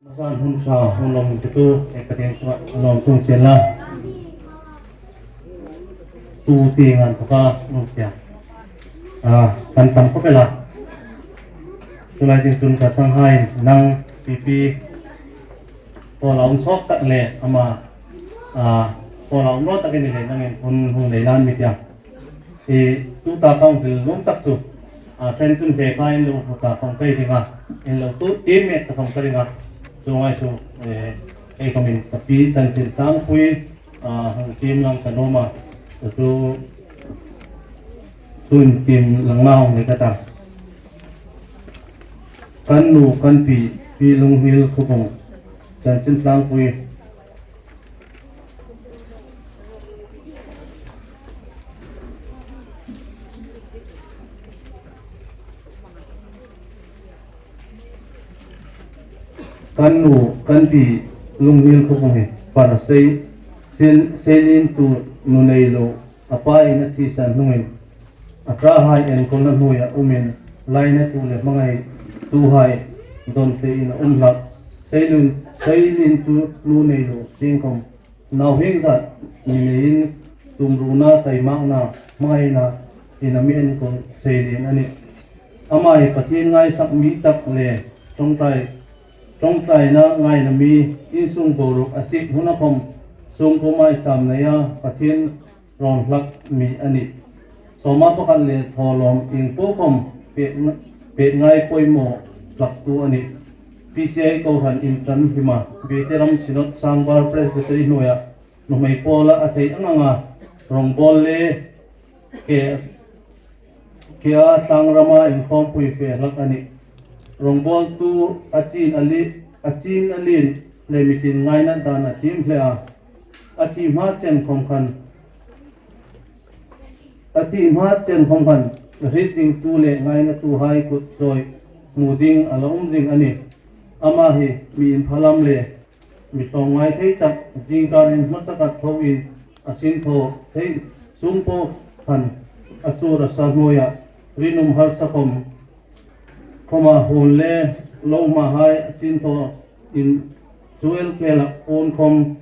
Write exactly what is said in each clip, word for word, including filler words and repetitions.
Masan hun ṭha hun lawm ti tu e ka tieng chunga lawm tum chen la. Tu ti ngan tu ka lawm tia. A, kan tam khawp el a. Tulai ding chun ka sanghai nang pipi pawl a um sawt tak le ama, a, pawl a um naw takin i le nangin hun hung nei nan mi tia. I, tuta ka hung hril nuom tak chu, a, chen chun he kha in lo hmu ta khawm ka ring a, in lo tu ti mek ta khawm ka ring a. Chuong ai chu, e, ei khawmin ka pi Chanchin Tlangpui, a, hung tiem lang ka nuom a. Chu, chu in tiem lang nau ni ka ta. Kan nu, kan pi, Pi Lunghil Khawbung, Chanchin Tlangpui. Kan nu, kan pi, Lunghil Khawbung hi, par sei, sei, seilien tu nu nei lo, a pa in a thisan hnungin, a ṭahai enkawlna hnuoia umin, lainatu le hmangaituhai dawn theiin a um hlak. Seilien, seilien tu nu nei lo, singkhawm, nau hieng zat ni neiin tumruona, taimakna, hmangaina in a mi enkawl seilien a nih. Ama hi Pathien ngaisak mi tak le ṭawngṭai, ṭawngṭaina ngaina mi, insung boruok a sik huna khawm sungkuo maicham neia Pathien rawn hlak mi a nih. Sawma pakhat le thawlawm ieng po khawm pek, pek ngai poimaw hlaktu a nih. P C I kohran inṭan hima, Beteram Synod Sangbar Presbytery hnuoia nuhmei pawla a thei ang anga rawngbawl le ke, ke a tlangrama inkhawmpui fe hlak a nih. Rawngbawltu a chin a li, a chin a lien le mitin ngaina dan a thiem hle a. A thi hma chen khawm khan, a thi hma chen khawm khan, hriet zingtu le ngainatuhai kut zawi hmu ding a la um zing a nih. Ama hi mi inphalam le mi tlawmngai thei tak, zingkarin hma taka thoin a sinthaw thei, sungkuo khan a sur a sa hnuoia rinum harsa khawm, khawma hun le lo hmahai a sinthawin chu el khela puon khawm,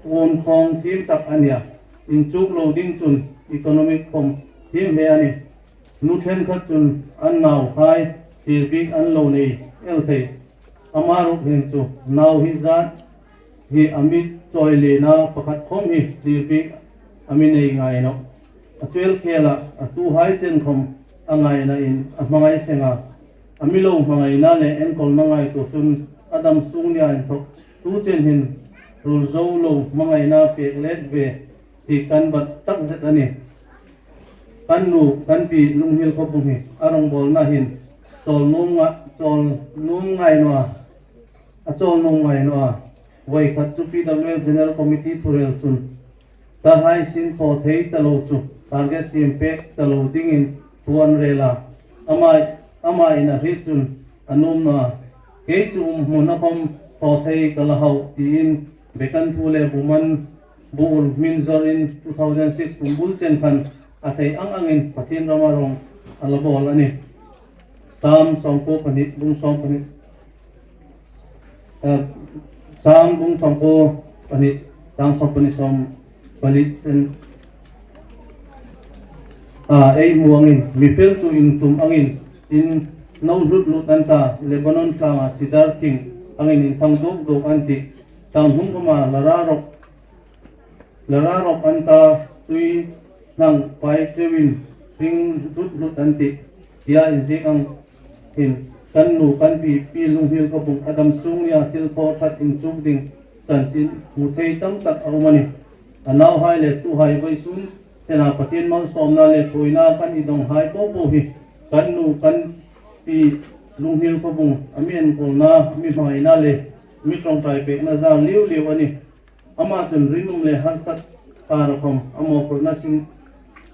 puon khawng thiem tak a nih a. Inchuk lo ding chun economic khawm thiem hle a nih. Nu ṭhenkhat chun an nauhai thlir bik an lo nei el thei. Ama ruok hin chu nau hi zat hi a mi chawi lena pakhat khawm hi thlir bik a mi nei ngai nawh. A chu el khela a tuhai chen khawm a ngainain a hmangai seng a. A mi lo hmangaina le enkawlna ngaituo chun a dam sung nia inthawk tu chen hin ruol zo lo hmangaina pek let ve hi kan bat tak zet a nih. Kan nu, kan pi Lunghil Khawbung hi a rawngbawlna hin chawl nuom nga, chawl nuom ngai naw a, a chawl nuom ngai naw a. Voi khat chu P W F General Committee thurel chun tarhai sinthaw thei ta lo chu target siem pek ta lo dingin thu an rel a. Ama, ama in a hriet chun a nuom naw a. Kei chu um hmuna khawm thaw thei ka la hau tiin bekan thu le buman bu ul hmin zawrin two thousand six kum bul chen khan a thei ang angin Pathien rama rawng a la bawl a nih. Sam sawmkuo pahni, bung sawm pahni, eh, Sam bung sawmkuo pahni, chang sawm pahni sawm pali chen, a, ei hmu angin, mi fel chu intum angin, in no hlut hlut an ta, Lebanon tlanga sidar thing angin inthang duk duk an tih. Tang hung khawma la ra rawk, la ra rawk an ta, tui hnang pai teuin hring hlut hlut an tih, tia inziek ang hin kan nu kan pi, Pi Lunghil Khawbung a dam sung nia thil thaw ṭhat inchuk ding chanchin hmu thei tam tak a um a nih. A nauhai le tuhai vawisun tlena Pathien malsawmna le ṭhuoina kan idonghai po po hi kan nu kan pi Lunghil Khawbung a mi enkawlna, mi hmangaina le mi ṭawngṭai pekna zar liu liu a nih. Ama chun rinum le harsat kara khawm a mawphurna sing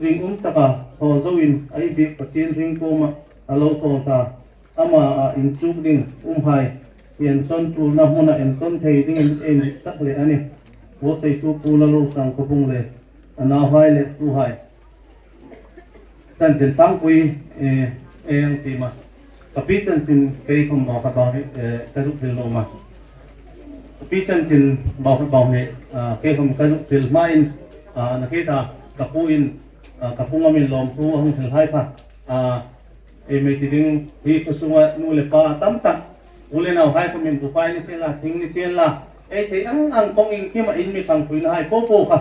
ring um taka thaw zoin a i bik Pathien hring kuoma a lo thaw ta. Ama a inchuk ding umhai hi entawn tulna hmuna entawn thei dingin ei sak leh a nih. Buotsaitu Pu Lalrosang Khawbung le a nauhai le tuhai. Chanchin Tlangpui, eh, eh, ang tima. Ka pi chanchin kei khom bau khat bau hi, eh, ka zuk hril nuom a. Ka pi chanchin bau khat bau hi, ah, kei khom ka zuk hril hmain, ah, nakie ta ka puin, ah, ka pu ngawmin lawmthu a hung hril hai kha. Ah, ei mei ti ding hi khuo sunga nu le pa tam tak, u le nauhai khomin buphai ni sien la, thing ni sien la, ei thei ang ang kawng iengkima in mi ṭhangpuinahai po po kha,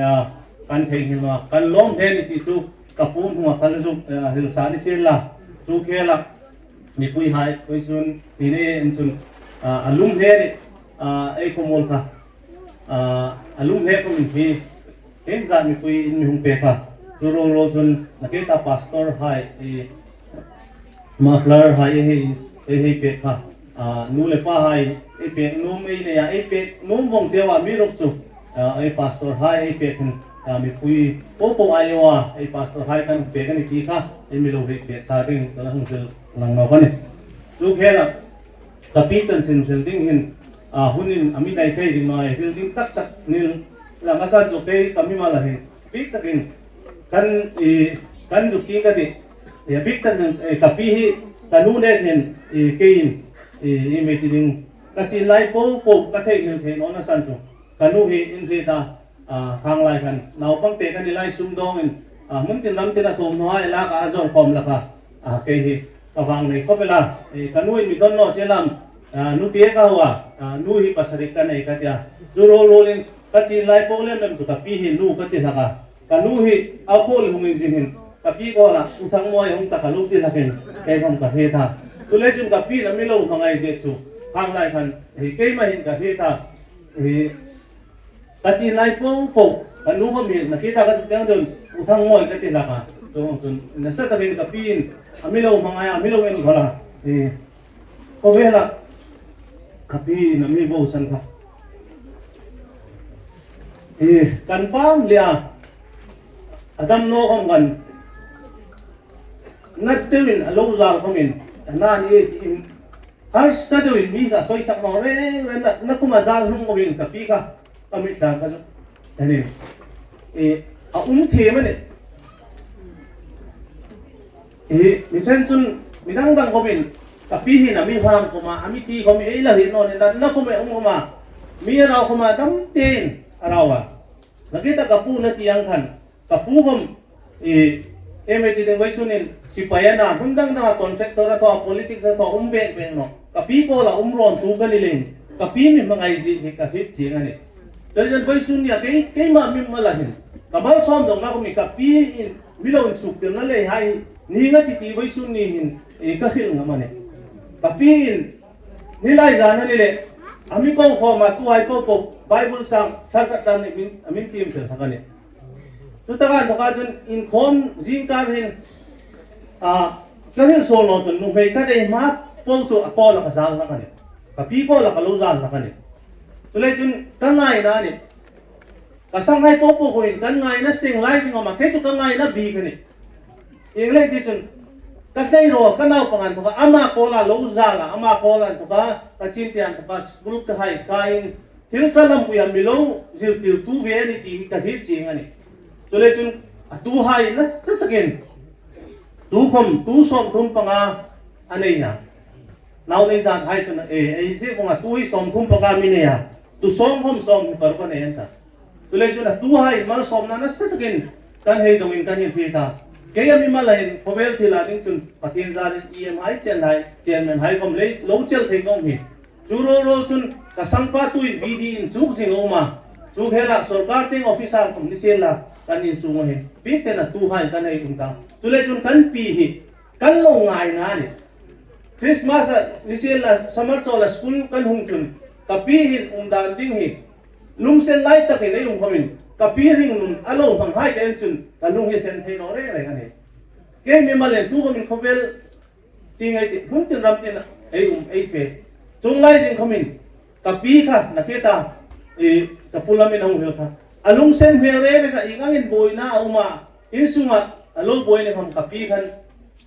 ah, kan theinghil naw a, kan lawm hle ni ti chu ka pu hnunga ka zuk, ah, hril sa ni sien la. Chu khela mipuihai, vawisun ni nei en chun, ah, a lum hle ni, ah, ei khawmuol kha, ah, a lum hle khom hi, hieng zat mipui in mi hung pek kha. Chu ruol ruol chun nakie ta pastor hai, eh, muffler hai ei hei, ei hei pek kha. Ah, nu le pa hai ei pek nuom ei nei a, ei pek nuom vawng cheu a mi ruk chu, ah, ei pastor hai ei pek hin, ah, mipui po po ai a, ei pastor hai kan pek a ni ti kha, ei mi lo hei pek sa ding, ka la hung hril lang nawk a nih. Chu khela ka pi chanchin hril ding hin, ah, hunin a mi dai thei ding naw a, hril ding tak tak ni el a, a san chu kei ka mimal a hin bik takin kan, i, kan zuk ti ka ti. I, bik takin, i, ka pi hi ka nu nek hin, i, keiin, i, i mei ti ding, ka chin lai po po ka theinghil thei nawna san chu ka nu hi in hriet a, ah, khang lai khan naupang te ka ni lai sumdawngin, ah, hmun tin ram tin a thum naw hai la ka a zawr khawm la kha. Ah, kei hi ka vang nei khawp el a, eh, ka nuin mi don naw che lam, ah, nu ti ka hua, ah, nu hi pasari ka nei ka tia. Chu ruol ruolin ka chin lai po lem lem chu ka pi hi nu ka ti hlak a. Ka nu hi a khuol hung inzin hin ka pi kuoma U Thangmawi hung ta ka lo ti hlakin kei khom ka hriet a. Chuleiin chun ka piin a mi lo hmangai zie chu khang lai khan hi keima hin ka hriet a. Hi ka chin lai po po, ka nu khom hi nakie ta ka zuk dang dun U Thangmawi ka ti hlak a. Chuong chun nasa takin ka piin a mi lo hmangai a, a mi lo en khawla. Hi khawvela ka piin a mi bo san kha. Hi kan pam lia a dam naw khom kan nat deuin a lo zal khomin a na ni e tiin harsa deuin mi ka soi sak naw reng reng na, na kuoma zal hnung khomin ka pi kha ka mit tlang ka zuk. Ani. E, a um thiem a nih. E, mi chen chun mi dang dang khomin ka pi hin a mi hlam khoma, a mi ti khom ei la hi naw ni na, na kuoma um khoma. Mi a rau khoma dam tein a rau a. Nakie ta ka pu na ti ang khan ka pu khom, i, ei mei ti ding vawisun hin sipai a na, hmun dang danga contractor a thaw, politics a thaw, um bek bek naw. Ka pi kuoma um rawn tu ka ni lem. Ka pi mi hmangai zie hi ka hriet chieng a nih. Chuleiin vawisun nia kei, keima mimal a hin ka malsawm dawngna khomin ka piin mi lo insuktirna leihai ni nga ti ti vawisun ni hin, e, ka hril ngam a nih. Ka piin ni lai zan a ni le, a mi ko khoma tuhai po po Bible sang thar ka tlan ni min, a min tiem tel hlak a nih. Chu taka inthawka chun inkhawm zingkar hin, a, ka hril suol naw chun nuhmei ka nei hma po chu a kuoma ka zal hlak a nih. Ka pi kuoma ka lo zal hlak a nih. Chuleiin chun ka ngaina a nih. Ka sanghai po po khom hin kan ngaina seng lai zing a, kei chu ka ngaina bik a nih. Ieng leiin ti chun ka hlei rawl ka naupang inthawka ama kuoma lo zal a, ama kuoma inthawka ka chin te inthawka school ka hai kaiin thil ṭha lampuia mi lo zirtirtu ve a ni ti hi ka hriet chieng a nih. Chuleiin chun a tuhai nasa takin tu khom, tu sawmthum panga a nei a. Nau nei zat hai chun, e, ei zie khom a tu hi sawmthum panga mi nei a. Tu sawm khom sawmhni paruk a nei an ta. Chuleiin chun a tuhai malsawmna nasa takin kan hei dawngin kan inhriet a. Kei a mimal a hin khawvel thila ding chun Pathien zarin E M hai, chairman hai, chairman hai khom lei lo chel thei ka um hi. Chu ruol ruol chun ka sangpa tuin B D in chuk zing a um a. Chu khela sawrkar tieng officer khom ni sien la kan insung a hin bik tein a tuhai kan hei um ta. Chuleiin chun kan pi hi kan lo ngaina a nih. Christmas a ni sien la, summer chawla school kan hung chun ka pi hin um dan ding hi lungsen lai takin ei um khomin ka pi hringnun a lo hmanghai ka en chun ka lung hi sen thei naw reng reng a nih. Kei mimal in tu khomin khawvel tieng ei ti, hmun tin ram tin ei um ei fe. Chuong lai zing khomin ka pi kha nakie ta, e, ka pu lamin a hung hril kha. A lungsen hmel reng reng a, ieng angin buoina a um a, insunga a lo buoi ni khom ka pi khan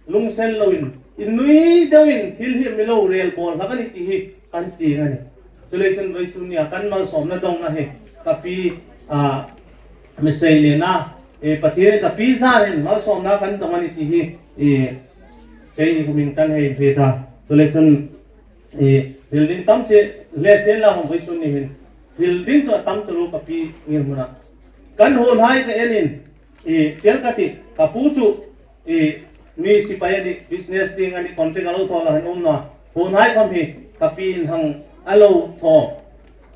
lungsen loin, innui deuin thil hi mi lo rel bawl hlak a nih ti hi kan chieng a nih. Chuleiin chun vawisun nia kan malsawmna dawngna hi ka pi, a, mi sei lena, e, Pathien ka pi zarin malsawmna kan dawng a nih ti hi, e, Kei hi kumin kan hei hre ta. Chule chun, i, hril ding tam se, le se la hong vawisun ni hin. Hril ding chu a tam taluo ka pi ngirhmuna. Kan huonhai ka enin, i, tel ka ti, ka pu chu, i, mi sipai a ni, business ding a ni, contract a lo thaw la han um naw. Huonhai khom hi, ka pi in hang a lo thaw.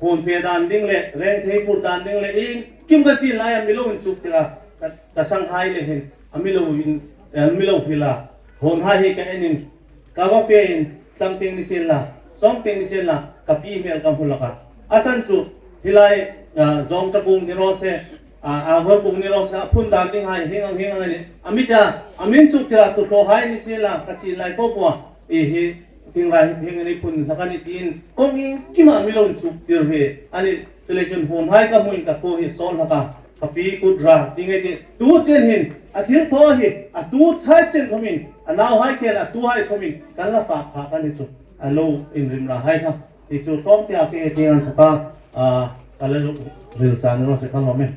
Huon fe dan ding le, rengthei phur dan ding le, iengkim ka chin lai a mi lo inchuktir a, ka, ka sanghai le hin, a mi lo in, a mi lo hril a. Huonhai hi ka enin, ka va fe in, tlang tieng ni sien la, sawm tieng ni sien la, ka pi hmel ka hmu hlak a. A san chu, hi lai, a, Zawngṭa kung ni raw se, a, August kung ni raw se, a phun dan dinghai, hieng ang, hieng ang a ni. A mi ta, a mi inchuktir a, tu hlawhai ni sien la, ka chin lai po po a. I hi, thingrai hi, hieng a ni phun hlak a ni tiin, kawng iengkima mi lo inchuktir hi. A ni, chule chun huonhai ka hmuin ka khuo hi sawl hlak a. Ka pi kut ra, ti nge ti. Tu chen hin, a thil thaw hi, a tu thai chen khomin, a nauhai khel, a tuhai khomin, kan la fak phak a ni chu. A lo inrimna hai kha. Ti chu tlawm tia ke ti an thaka, a, ka la hril sa ni raw se ka lawm e.